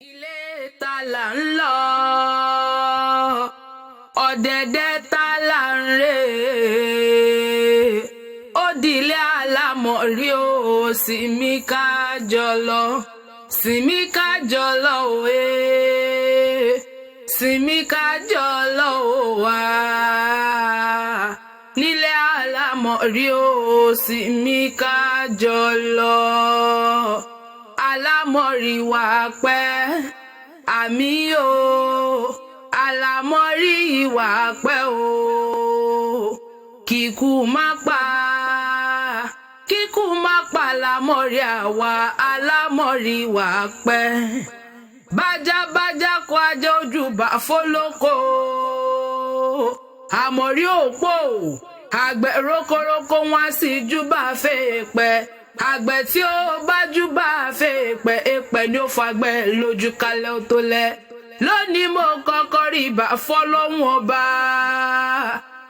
Ilé ta là ń lọ, ọ̀dẹ̀dẹ̀ ta là ń rè, ó dìlé alámọ̀rí o, sinmi ká jọ lọ, sinmi ká jọ lọ òye, sinmi ká jọ lọ wá nílé alámọ̀rí o, sinmi ká jọ lọ. Alámọ̀rí wà pẹ́ àmì o, alámọ̀rí wà pẹ́ o, kíkú má pa, kíkú má pa lámọ̀rí àwa, alámọ̀rí wà pẹ́. Bájábájá kó ajá ojú bá fọlọ́kọ, àmọ̀rí òpó àgbẹ̀ rókórókó wọn sì júbà fèèpẹ̀. Àgbẹ̀ tí ó bá júbà fèèpẹ̀, èèpẹ̀ ni ó fagbẹ́ lójú kalẹ̀ ó tó lẹ̀. Lónìí mo kọ́kọ́ rí ibà fọlọ́hún ọba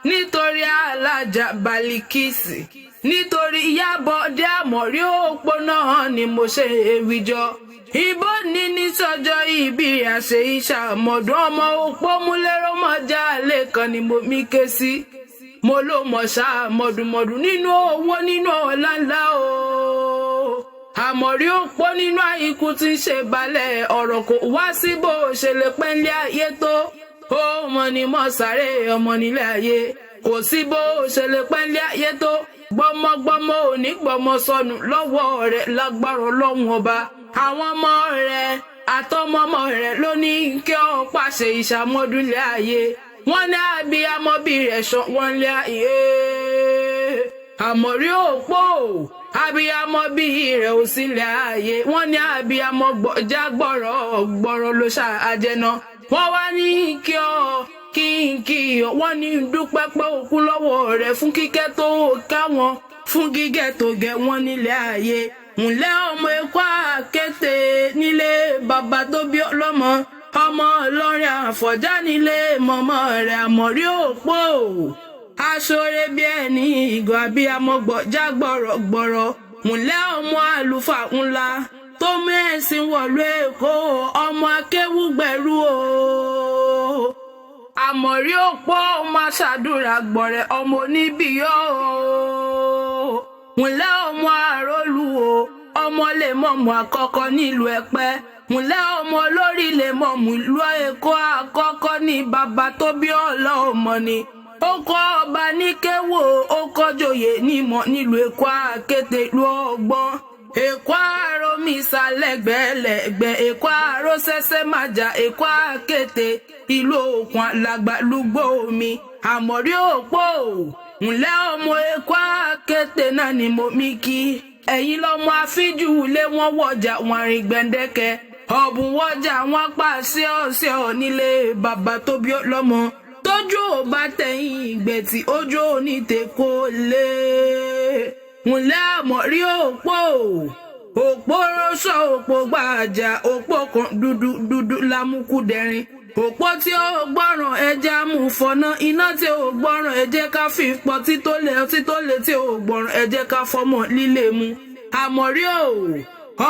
nítorí alájà Balikisi, nítorí Ìyábọ̀dé àmọ̀rí òpó náà ni mo ṣe ewìjọ. Ìbò ní ní sọjọ́ ibi àṣẹ ìṣàmọ̀dún ọmọ òpó múlẹ́rọ́ mọ́jà lẹ́kan ni mo mí ké sí. Mo ló mọ̀ ṣáà mọ̀dùmọ̀dù nínú owó, nínú ọ̀la ńlá o. Àmọ̀rí òpó nínú àìkú tí ń ṣe balẹ̀ ọ̀rọ̀ kò wá sí bó ṣe lè pẹ́ nílé ayé tó. Ó mọ ni mọ̀ sáré ọmọ nílé ayé. Kò sí bó ṣe lè pẹ́ nílé ayé tó. Gbọmọgbọmọ ò ní gbọmọ sọnù lọ́wọ́ rẹ̀ lágbára Ọlọ́run ọba. Àwọn ọmọ rẹ̀ àtọmọmọ rẹ̀ ló ní kí ọ pàṣẹ ìṣàmọ́dúnlé ayé. Wọ́n ní abiyamọ bí rẹ̀ ṣan wọ́n lé ayé. Àmọ̀rí òpó abiyamọ bí rẹ̀ ò sílẹ̀ ayé. Wọ́n ní abiyamọ gbọ̀já gbọ̀rọ̀ gbọ̀rọ̀ ló ṣàjẹná. Wọ́n wá ní kí ọ kí n kí ọ, wọ́n ní dúpẹ́ pé òkú lọ́wọ́ rẹ̀ fún kíkẹ́ tó ká wọn, fún gígẹ̀ tó gẹ̀ wọ́n nílẹ̀ ayé. Ǹlẹ́ ọmọ Èkó àkété nílé bàbá tó bí ọlọ́mọ, ọmọ Ìlọrin Àfọ̀njá nílé mọ̀mọ́ rẹ̀ àmọ̀rí òpó. Aṣọre bí ẹni ìgò abiyamọ gbọ̀já gbọ̀rọ̀ gbọ̀rọ̀. Ǹlẹ́ ọmọ àlùfáà ńlá tó mú ẹ̀sìn wọ̀lú Èkó, ọmọ akéwúgbẹ̀rú o. Àmọ̀rí òpó ọmọ aṣàdúrà gbọ̀rẹ̀ ọmọ oníbíyọ́ o. Ǹlẹ́ ọmọ àrólù o, ọmọ lè mọ̀mọ́ àkọ́kọ́ nílùú Ẹ̀pẹ́. Ǹlẹ́ ọmọ olórí lè mọ̀mú ìlú Èkó àkọ́kọ́ ní bàbá tó bí ọlọ́mọ ni. Ó kọ́ ọba ní kéwò, ó kọ́jòyè nímọ̀ nílùú Èkó àkété ìlú ọgbọ́n. Èkó àròmísà lẹ́gbẹ̀lẹ́gbẹ̀, Èkó àrò sẹ́sẹ́ májà, Èkó àkété ìlú òkun alàgbàlúgbò omi. Àmọ̀rí òpó, ǹlẹ́ ọmọ Èkó àkété náà ni mo mí kí. Ẹ̀yin lọ́mọ afíjú ilé wọn wọ̀jà wọn rìn gbẹ̀ndẹ́kẹ́. Ọ̀bùn wọ̀jà wọn pa sí ọ̀sẹ̀ ọ̀ nílé bàbá tó bí ọlọ́mọ. Tójú ò bá tẹ̀yìn ìgbẹ̀tì, ojú ò ní tèkó lé. Ǹlẹ́ àmọ̀rí òpó, òpó rọ́ṣọ̀, òpó gbàjà, òpó kan dúdú dúdú lámúkúdẹrin. Òpó tí ó gbọ́ràn ẹja mú fọná, iná tí ó gbọ́ràn ẹjẹ́ ká fi pọ̀ tí tó lé, ọtí tó lé tí ó gbọ́ràn ẹjẹ́ ká fọmọ líle mu. Àmọ̀rí ò,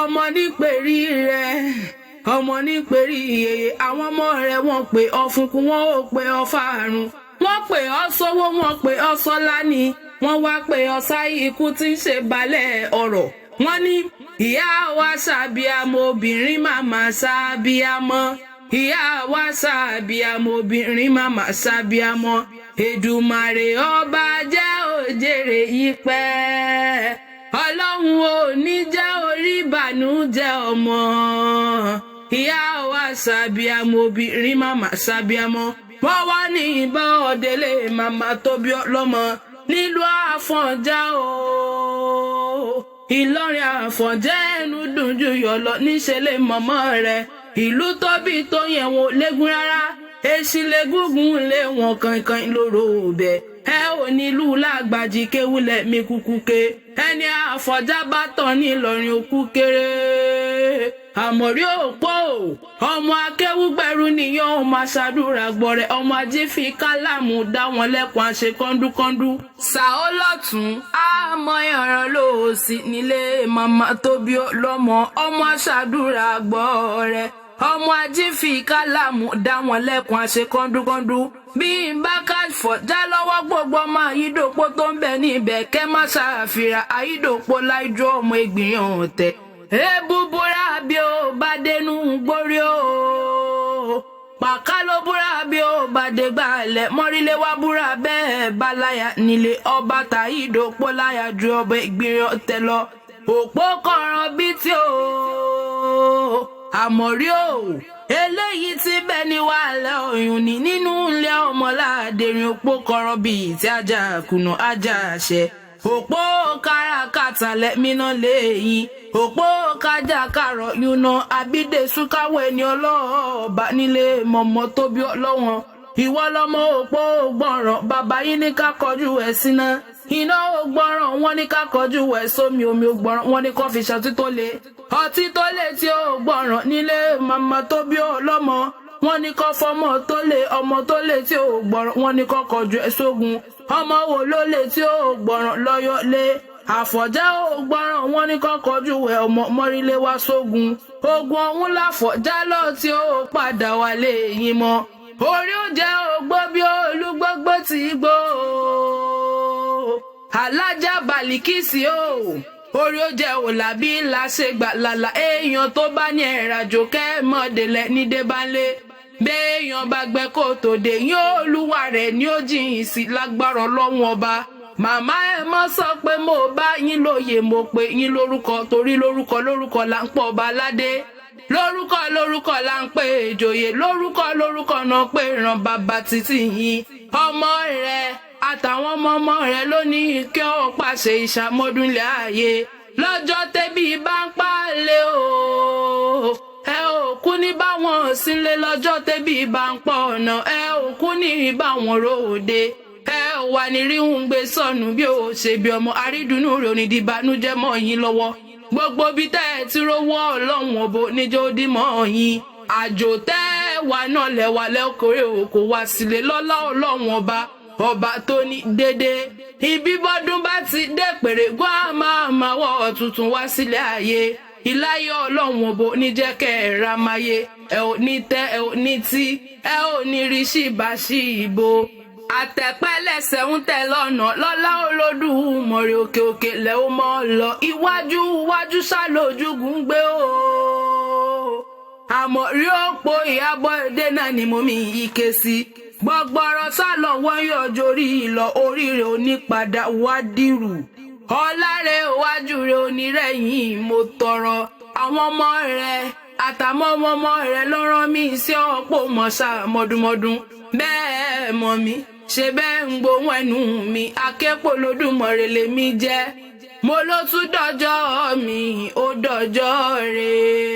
ọmọ nípèrí rẹ̀, ọmọ nípèrí yèyè. Àwọn ọmọ rẹ̀ wọ́n pè ọ fúnkún, wọ́n ò pè ọ fàárùn, wọ́n pè ọ sówó, wọ́n pè ọ sọ́lá ni, wọ́n wá pè ọ sáyé ikú tí ń ṣe balẹ̀ ọ̀rọ̀. Wọ́n ní ìyá wa ṣàbíamọ obìnrin, màmá ṣàbíamọ. Ìyá wa ṣàbíamọ obìnrin, màmá ṣàbíamọ. Èdùmàrè ọba jẹ́ òjèrè yìí pẹ́. Ọlọ́run ò ní jẹ́ orí ìbànújẹ́ ọmọ. Ìyá wa ṣàbíamọ obìnrin, màmá ṣàbíamọ. Wọ́n wá ní ìbá ọ̀dẹ́lẹ̀ màmá tó bí ọlọ́mọ nílùú Àfọ̀njá o. Ìlọrin Àfọ̀njá ẹnu dùn jù yọ̀ lọ níṣẹ́ lè mọ̀mọ́ rẹ̀. Ìlú tóbi tó yẹn wọn lẹ́gùn rárá. Èsì lẹ́gùngùn lé wọn kankan lóró bẹ̀. Ẹ ò nílùú lágbàjì kéwúlẹ̀ mi kúkú ké. Ẹni Àfọ̀njá bá tán ní Ìlọrin òkú kéré. Àmọ̀rí òpó ọmọ akéwúgbẹ̀rú nìyẹn, ọmọ aṣàdúrà gbọ̀rẹ̀, ọmọ ajé fi kálámù dá wọn lẹ́kùn àṣẹ kọ́ńdúkọ́ńdú. Sàó lọ́tún àmọ́ ìràn lòsì nílé màmá tó bí ọlọ́mọ, ọmọ aṣàdúrà gbọ̀rẹ̀. Ọmọ ajífi kálámù dá wọn lẹ́kùn àṣẹ kọ́ńdúkọ́ńdú. Bí n bá káfọ̀ já lọ́wọ́ gbogbo ọmọ àyídòpó tó ń bẹ níbẹ̀ kẹ́ má ṣàfihàn àyídòpó láìjọ ọmọ ìgbìyàn ọ̀tẹ̀. Èébú búra bí ó bá dénú gbórí o. Pàká ló búra bí ó bá dé gbàlẹ̀ mọ́rílé wá búra bẹ́ẹ̀ bá láyà nílé ọba tàyídòpó láyà ju ọba ìgbìyàn ọ̀tẹ̀ lọ. Òpó kọ̀ọ̀ràn bíi tí o àmọ̀rí o eléyìí tí bẹ́ẹ̀ ni wàhálà ọ̀yùn ní nínú ilé ọmọláàdẹ̀rìn òpó kọ̀rọ̀ bíi tí ajá kùnà ajá àṣẹ òpó káràkátà lẹ́mínà lẹ́yìn òpó kájà kárọ̀ yúná abídẹ́sù káwọ́ ẹni ọlọ́ọ̀bá nílé mọ̀mọ́ tóbi ọlọ́wọ́n ìwọ lọmọ òpó gbọ̀ràn bàbá yín ní ká kọjú ẹ̀ síná iná ògbọ̀ràn wọn ní ká kọjú ẹ̀ sómi omi ògbọ̀ràn wọn ní kó fi ṣọtí tó le ọtí tó le tí ó gbọ̀ràn nílé màmá tó bí ọlọ́mọ wọn ní kó fọmọ tó le ọmọ tó le tí ó gbọ̀ràn wọn ní kó kọjú ẹ̀ sógun ọmọ wo ló le tí ó gbọ̀ràn lọ́yọ́ lé àfọ̀já ò gbọ́ràn wọn ní kó kọjú ẹ̀ ọmọ mọ́rílé wá sógun ogun ọ̀hún láfọ̀já lọ tí ó padà wálé yín mọ́ orí ó jẹ́ ògbó bí olúgbógbó tí gbó alájà balikisi o orí ó jẹ́ òlàbí làṣẹgbà làlà èèyàn tó bá ní ẹ̀ràjò kẹ́mọ́délẹ̀ ní débánlé béèyàn bá gbẹ́ kó tó dé yín olúwa rẹ̀ ní ó jìn sí lágbára ọlọ́run ọba. Màmá ẹ mọ́ sọ pé mo bá yín lóye mo pè yín lórúkọ torí lórúkọ lórúkọ là ń pọ̀ ọba aládé lórúkọ lórúkọ là ń pè ìjòyè lórúkọ lórúkọ náà pé ìran bàbá títí yín ọmọ rẹ àtàwọn ọmọ ọmọ rẹ ló ní kí ọ pàṣẹ ìṣàmọdúnlẹ̀ ààyè lọ́jọ́ tẹ́bí bá ń pàlẹ́ o ẹ ò kú ní báwọn sílé lọ́jọ́ tẹ́bí bá ń pọ̀ ọ̀nà ẹ ò kú ní báwọn ròde ẹ ò wà ní ríhun gbé sọnù bí ó ṣe bí ọmọ àrídùnnú rẹ onídìbànújẹ́ mọ́ yín lọ́wọ́ gbogbo bí tẹ́ ẹ ti rówó ọlọ́run òbò níjó dímọ̀ yín àjò tẹ́ ẹ wà náà lẹ́wà lẹ́kọ̀ọ́rẹ́ òkò wá sílé lọ́lá ọlọ́run ọba ọba tó ní dédé ibi bọ́dún bá ti dé pèrè gbọ́ a máa máa wọ̀ tuntun wá sílé ayé ìláyé ọlọ́run òbò níjẹ́ kẹ́ ẹ̀ ra máyé ẹ ò ní tẹ́ ẹ ò ní tí ẹ ò ní rí síbáṣí ìbò àtẹ̀pẹ́lẹsẹ̀ ń tẹ̀ lọ́nà lọ́lá Olódùmarè òkè òkè lẹ́ ó mọ́ lọ iwájú iwájú ṣàlójúgùn ń gbé o. Àmọ́ rí òpó ìyàbọ̀ èdè náà ni mo mi ike sí gbọgbọrọ sálọ wọn yọjọ orí ìlọ orí rẹ onípadà wá dìrù ọlá rẹ iwájú rẹ onírẹ̀yìn mo tọrọ àwọn ọmọ rẹ àtàwọn ọmọ ọmọ rẹ ló rán mi sí ọ̀pọ̀ mọ̀ṣá mọdúnmọdún bẹ́ẹ̀ mọ̀ mi ṣe bẹ́ẹ̀ ń gbóhùn ẹnu mi akẹ́pọ̀ lódùmọ̀rẹ́ lèmi jẹ́ mo ló tún dọjọ́ mi ó dọjọ́ rẹ̀.